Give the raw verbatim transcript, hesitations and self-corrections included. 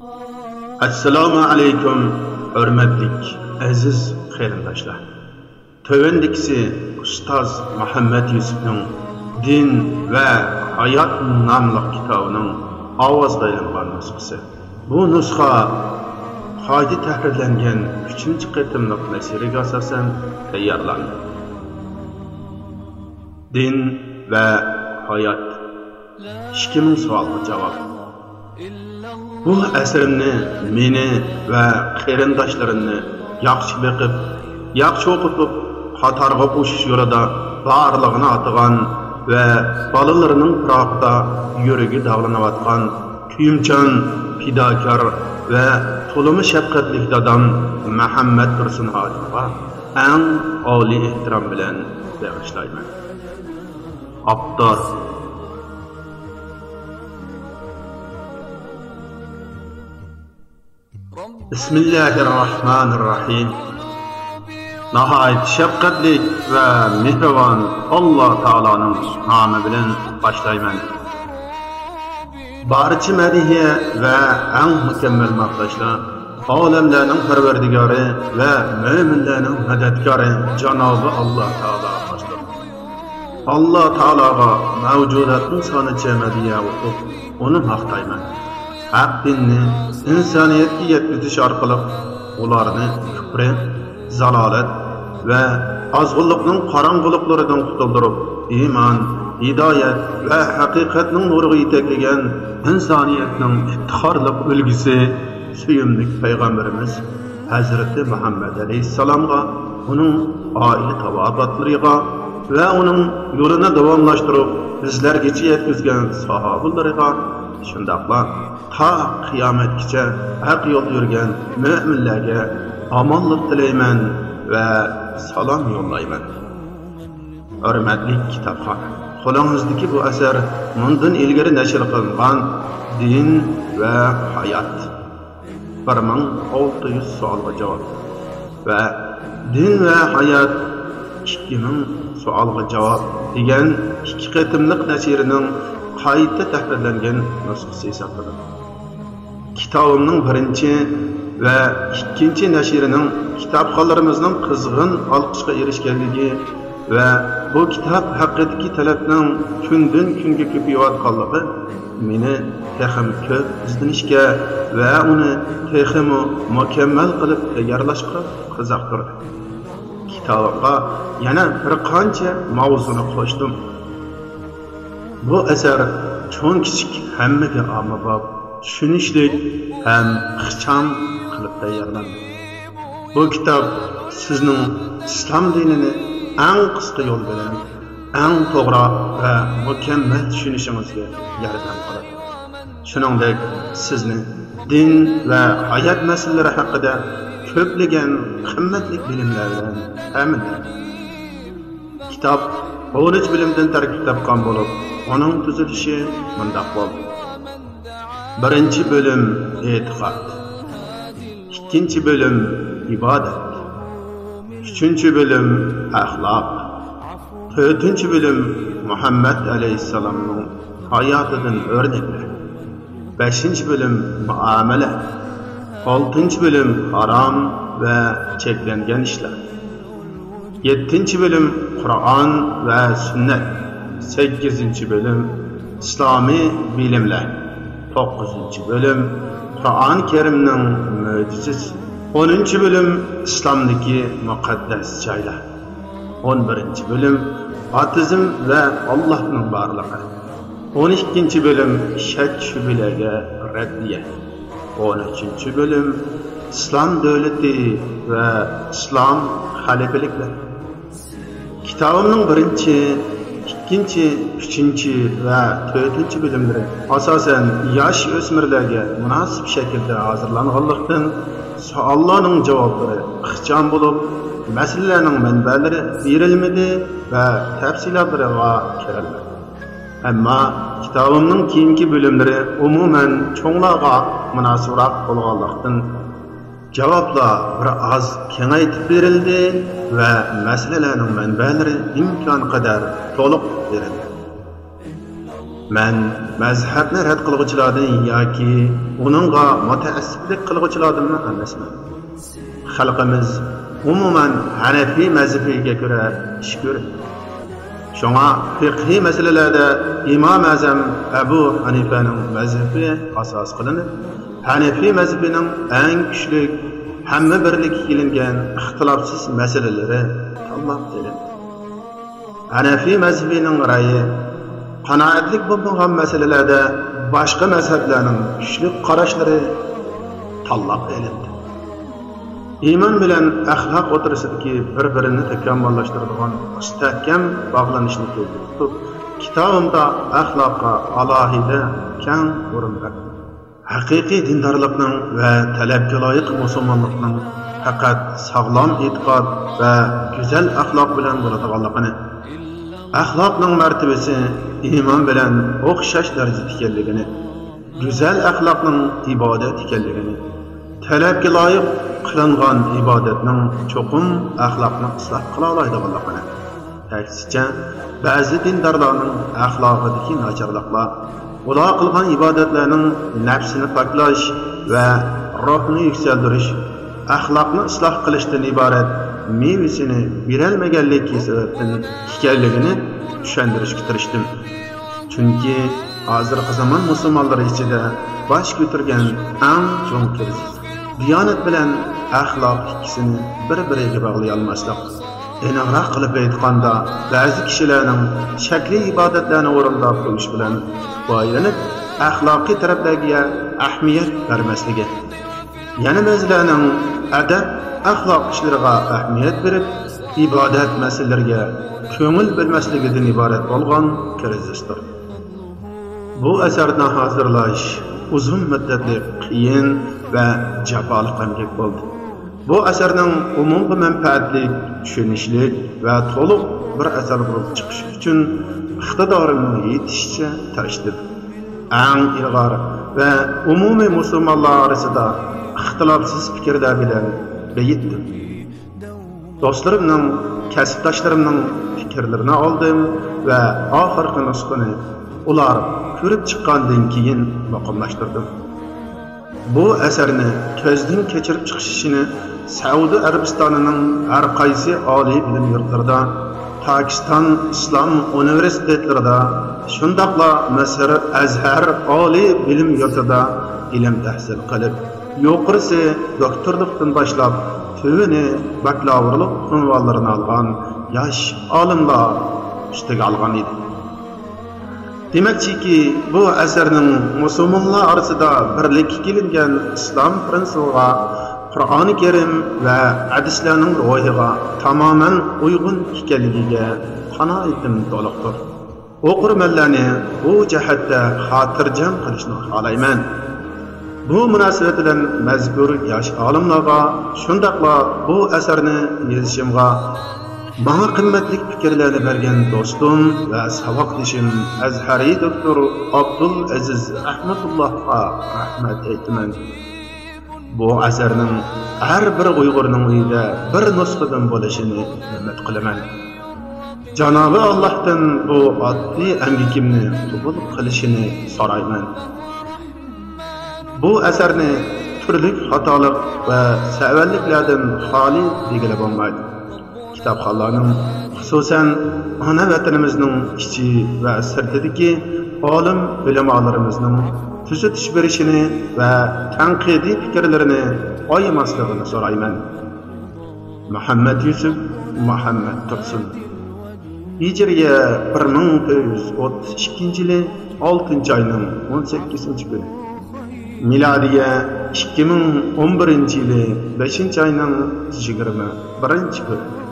ئەسسالامۇ ئەلەيكۇم، ھۆرمەتلىك ئەزىز قېرىنداشلار. تۆۋەندىكىسى ئۇستاز مۇھەممەد يۈسۈپنىڭ دىن ۋە ھايات ناملىق كىتابىنىڭ ئاۋازغا ئېلىنغان نۇسخىسى. بۇ نۇسخا قايتا تەھرىرلەنگەن ئۈچىنچى قېتىملىق نەشرىگە ئاساسەن تەييارلاندى. دىن ۋە ھايات. ئىككى مىڭ سوئالغا جاۋاب. بۇ ئەسىرىمنى مېنى ۋە قېرىنداشلىرىمنى ياخشى بېقىپ، ياخشى ئوقۇتۇپ، قاتارغا قوشۇش يولىدا بارلىقىنى ئاتىغان ۋە بالىلىرىنىڭ پىراقىدا يۈرىكى داغلىنىۋاتقان كۆيۈمچان، پىداكار ۋە تولىمۇ شەپقەتلىك دادام مەھەممەت تۇرسۇن ھاجىمغا ئەڭ ئالىي ئېھتىرام بىلەن بېغىشلايمەن. ئاپتور. بىسمىللاھىررەھمانىررەھىم. ناھايىتى شەپقەتلىك ۋە مېھرىبان ئاللا تائالانىڭ نامى بىلەن باشلايمەن. بارچە مەدھىيە ۋە ئەڭ مۇكەممەل ماختاشلار ئالەملەرنىڭ پەرۋەردىگارى ۋە مۆمىنلەرنىڭ مەدەتكارى جانابى ئاللا تائالاغا خاستۇر. ئاللا تائالاغا مەۋجۇداتنىڭ سانىچە مەدھىيە ئوقۇپ، ئۇنى ماختايمەن. ھەق دىننى ئىنسانىيەتكە يەتكۈزۈش ئارقىلىق ئۇلارنى كۇپرى، زالالەت ۋە ئازغۇنلۇقنىڭ قاراڭغۇلۇقلىرىدىن قۇتۇلدۇرۇپ، ئىمان، ھىدايەت ۋە ھەقىقەتنىڭ نۇرىغا يېتەكلىگەن ئىنسانىيەتنىڭ ئىپتىخارلىق ئۈلگىسى، سۆيۈملۈك پەيغەمبىرىمىز ھەزرىتى مۇھەممەد ئەلەيھىسسالامغا ئۇنىڭ ئائىلە تاۋابىئاتلىرىغا ۋە ئۇنىڭ يولىنى داۋاملاشتۇرۇپ، بىزلەرگىچە يەتكۈزگەن ساھابىلىرىغا، شۇنداقلا تا قىيامەتكىچە ھەق يولدا يۈرگەن مۆمىنلەرگە ئامانلىق تىلەيمەن ۋە سالام يوللايمەن. ھۆرمەتلىك كىتابخان، قولىڭىزدىكى بۇ ئەسەر مۇندىن ئىلگىرى نەشر قىلىنغان دىن ۋە ھايات، بىر مىڭ ئالتە يۈز سوئالغا جاۋاب ۋە دىن ۋە ھايات، ئىككى مىڭ سوئالغا جاۋاب دېگەن ئىككى قېتىملىق نەشرىنىڭ قايتا تەھرىرلەنگەن نۇسخىسى ھېسابلىنىدۇ. كىتابىمنىڭ بىرىنچى ۋە ئىككىنچى نەشرىنىڭ كىتابخانلىرىمىزنىڭ قىزغىن ئالقىشقا ئېرىشكەنلىكى ۋە بۇ كىتاب ھەققىدىكى تەلەپنىڭ كۈندىن-كۈنگە كۆپىيىۋاتقانلىقى مېنى تېخىمۇ كۆپ ئىزدىنىشكە ۋە ئۇنى تېخىمۇ مۇكەممەل قىلىپ تەييارلاشقا قىزىقتۇردى. كىتابىمغا يەنە بىر قانچە ماۋزۇنى قوشتۇم. بۇ ئەسەر چوڭ-كىچىك ھەممىگە ئاممىباب، چۈشىنىشلىك ھەم ئىخچام قىلىپ تەييارلاندى. بۇ كىتاب سىزنىڭ ئىسلام دىنىنى ئەڭ قىسقا يول بىلەن ئەڭ توغرا ۋە مۇكەممەل چۈشىنىشىڭىزگە ياردەم قىلىدۇ. شۇنىڭدەك سىزنى دىن ۋە ھايات مەسىلىلىرى ھەققىدە كۆپلىگەن قىممەتلىك بىلىملەر بىلەن تەمىنلەيدۇ. كىتاب ئون ئۈچ بۆلۈمدىن تەركىب تاپقان بولۇپ، ئۇنىڭ تۈزۈلۈشى مۇنداق بولدى. بىرىنچى بۆلۈم ئېتىقاد، ئىككىنچى بۆلۈم ئىبادەت، ئۈچىنچى بۆلۈم ئەخلاق، تۆتىنچى بۆلۈم مۇھەممەد ئەلەيھىسسالامنىڭ ھاياتىدىن ئۆرنەكلەر، بەشىنچى بۆلۈم مۇئامىلە، ئالتىنچى بۆلۈم ھارام ۋە چەكلەنگەن ئىشلار، يەتتىنچى بۆلۈم قۇرئان ۋە سۈننەت، سەككىزىنچى بۆلۈم ئىسلامىي بىلىملەر، توققۇزىنچى بۆلۈم قۇرئان كەرىمنىڭ مۆجىزىسى، ئونىنچى بۆلۈم ئىسلامدىكى مۇقەددەس جايلار، ئون بىرىنچى بۆلۈم ئاتېئىزم ۋە ئاللاھنىڭ بارلىقى، ئون ئىككىنچى بۆلۈم شەك-شۈبھىلەرگە رەددىيە، ئون ئۈچىنچى بۆلۈم ئىسلام دۆلىتى ۋە ئىسلام خەلىپىلىكلىرى. كىتابىمنىڭ بىرىنچى، ئىككىنچى، ئۈچىنچى ۋە تۆتىنچى بۆلۈملىرى ئاساسەن ياش ئۆسمۈرلەرگە مۇناسىپ شەكىلدە ھازىرلانغانلىقتىن، سوئاللارنىڭ جاۋابلىرى ئىخچام بولۇپ، مەسىلىلەرنىڭ مەنبەلىرى بېرىلمىدى ۋە تەپسىلاتلىرىغا كىرىلمىدى. ئەمما كىتابىمنىڭ كېيىنكى بۆلۈملىرى ئومۇمەن چوڭلارغا مۇناسىۋراق بولغانلىقتىن، جاۋابلار بىر ئاز كېڭەيتىپ بېرىلدى ۋە مەسىلىلەرنىڭ مەنبەلىرى ئىمكانقەدەر تولۇق بېرىلدى. مەن مەزھەپنى رەت قىلغۇچىلاردىن ياكى ئۇنىڭغا مۇتەئەسسىپلىك قىلغۇچىلاردىنمۇ ئەمەسمەن. خەلقىمىز ئومۇمەن ھەنەفىي مەزھىپىگە كۆرە ئىش كۆرىدۇ. شۇڭا پىقھىي مەسىلىلەردە ئىمام ئەزەم ئەبۇ ھەنىفەنىڭ مەزھىپى ئاساس قىلىنىپ، ھەنەفىي مەزھىپىنىڭ ئەڭ كۈچلۈك، ھەممە بىرلىككە كېلىنگەن ئىختىلاپسىز مەسىلىلىرى تاللاپ ئېلىندى. ھەنەفىي مەزھىپىنىڭ رەيى قانائەتلىك بولمىغان مەسىلىلەردە باشقا مەزھەپلەرنىڭ كۈچلۈك قاراشلىرى تاللاپ ئېلىندى. ئىمان بىلەن ئەخلاق ئوتتۇرىسىدىكى بىر-بىرىنى تاكامۇللاشتۇرىدىغان مۇستەھكەم باغلىنىشنى كۆزدە تۇتۇپ، كىتابىمدا ئەخلاققا ئالاھىدە كەڭ ئورۇن بەردىم. ھەقىقىي دىندارلىقنىڭ ۋە تەلەپكە لايىق مۇسۇلمانلىقنىڭ پەقەت ساغلام ئېتىقاد ۋە گۈزەل ئەخلاق بىلەن بولىدىغانلىقىنى، ئەخلاقنىڭ مەرتىۋىسى ئىمان بىلەن ئوخشاش دەرىجىدە ئىكەنلىكىنى، گۈزەل ئەخلاقنىڭ ئىبادەت ئىكەنلىكىنى، تەلەپكە لايىق قىلىنغان ئىبادەتنىڭ چوقۇم ئەخلاقنى ئىسلاھ قىلالايدىغانلىقىنى، ئەكسىچە، بەزى دىندارلارنىڭ ئەخلاقىدىكى ناچارلىقلار ئۇلار قىلغان ئىبادەتلەرنىڭ نەپسىنى پاكلاش ۋە روھنى يۈكسەلدۈرۈش، ئەخلاقنى ئىسلاھ قىلىشتىن ئىبارەت مېۋىسىنى بېرەلمىگەنلىكى سەۋەبتىن ئىكەنلىكىنى چۈشەندۈرۈشكە تىرىشتىم. چۈنكى ھازىرقى زامان مۇسۇلمانلىرى ئىچىدە باش كۆتۈرگەن ئەڭ چوڭ كىرىزىس دىيانەت بىلەن ئەخلاق ئىككىسىنى بىر-بىرىگە باغلىيالماسلىق. ئېنىقراق قىلىپ ئېيتقاندا، بەزى كىشىلەرنىڭ شەكلىي ئىبادەتلەرنى ئورۇنداپ قويۇش بىلەن بايلىنىپ، ئەخلاقىي تەرەپلەرگە ئەھمىيەت بەرمەسلىكى. يەنە بەزىلەرنىڭ ئەدەپ، ئەخلاق ئىشلىرىغا ئەھمىيەت بېرىپ، ئىبادەت مەسىلىلىرىگە كۆڭۈل بۆلمەسلىكىدىن ئىبارەت بولغان كىرىزىستۇر. بۇ ئەسەرنى ھازىرلاش ئۇزۇن مۇددەتلىك قىيىن ۋە جاپالىق ئەمگەك بولدى. بۇ ئەسەرنىڭ ئومۇمغا مەنپەئەتلىك، چۈشىنىشلىك ۋە تولۇق بىر ئەسەر بولۇپ چىقىشى ئۈچۈن ئىقتىدارىمنىڭ يېتىشىچە تىرىشتىم. ئەڭ ئىلغار ۋە ئومۇمىي مۇسۇلمانلار ئارىسىدا ئىختىلاپسىز پىكىرلەر بىلەن بېيىتتىم. دوستلىرىمنىڭ، كەسىپداشلىرىمنىڭ پىكىرلىرىنى ئالدىم ۋە ئاخىرقى نۇسخىنى ئۇلار كۆرۈپ چىققاندىن كېيىن مۇقىملاشتۇردۇم. بۇ ئەسەرنى كۆزدىن كەچۈرۈپ چىقىش ئىشىنى سەئۇدى ئەرەبىستانىنىڭ ھەر قايسى ئالىي بىلىم يۇرتلىرىدا، پاكىستان ئىسلام ئۇنىۋېرسىتېتلىرىدا، شۇنداقلا مىسىر ئەزھەر ئالىي بىلىم يۇرتىدا ئىلىم تەھسىل قىلىپ، يۇقىرىسى دوكتورلۇقتىن باشلاپ تۆۋىنى باكلاۋۇرلۇق ئۇنۋانلىرىنى ئالغان ياش ئالىملار ئۈستىگە ئالغان ئىدى. دېمەكچىكى، بۇ ئەسەرنىڭ مۇسۇلمانلار ئارىسىدا بىرلىككە كېلىنگەن ئىسلام پىرىنسىپىغا، قۇرئانى كەرىم ۋە ھەدىسلەرنىڭ روھىغا تامامەن ئۇيغۇن ئىكەنلىكىگە قانائىتىم تولۇقتۇر. ئوقۇرمەنلەرنى بۇ جەھەتتە خاتىرجەم قىلىشنى خالايمەن. بۇ مۇناسىۋەت بىلەن مەزكۇر ياش ئالىملارغا، شۇنداقلا بۇ ئەسەرنى يېزىشىمغا ماڭا قىممەتلىك پىكىرلەرنى بەرگەن دوستۇم ۋە ساۋاقدىشىم ئەزھەرىي دوكتور ئابدۇلئەزىز ئەخمەتۇللاھقا رەھمەت ئېيتىمەن. بۇ ئەسەرنىڭ ھەر بىر ئۇيغۇرنىڭ ئۆيىدە بىر نۇسخىدىن بولۇشىنى ئۈمىد قىلىمەن. جانابى ئاللاھتىن بۇ ئاددىي ئەمگىكىمنى قوبۇل قىلىشىنى سورايمەن. بۇ ئەسەرنى تۈرلۈك خاتالىق ۋە سەۋەنلىكلەردىن خالىي دېگىلى بولمايدۇ. كىتابخانلارنىڭ، خۇسۇسەن، ئانا ۋەتىنىمىزنىڭ ئىچى ۋە سىرتىدىكى ئالىم ئۆلىمالىرىمىزنىڭ تۈزىتىش بېرىشىنى ۋە تەنقىدىي پىكىرلىرىنى ئايىماسلىقىنى سورايمەن. مۇھەممەد يۈسۈپ مۇھەممەد تۇرسۇن. ھىجرىيە بىر مىڭ تۆت يۈز ئوتتۇز ئىككىنچى يىلى ئالتىنچى ئاينىڭ ئون سەككىزىنچى كۈنى. مىلادىيە ئىككى مىڭ ئون بىرىنچى يىلى بەشىنچى ئاينىڭ يىگىرمە بىرىنچى كۈنى.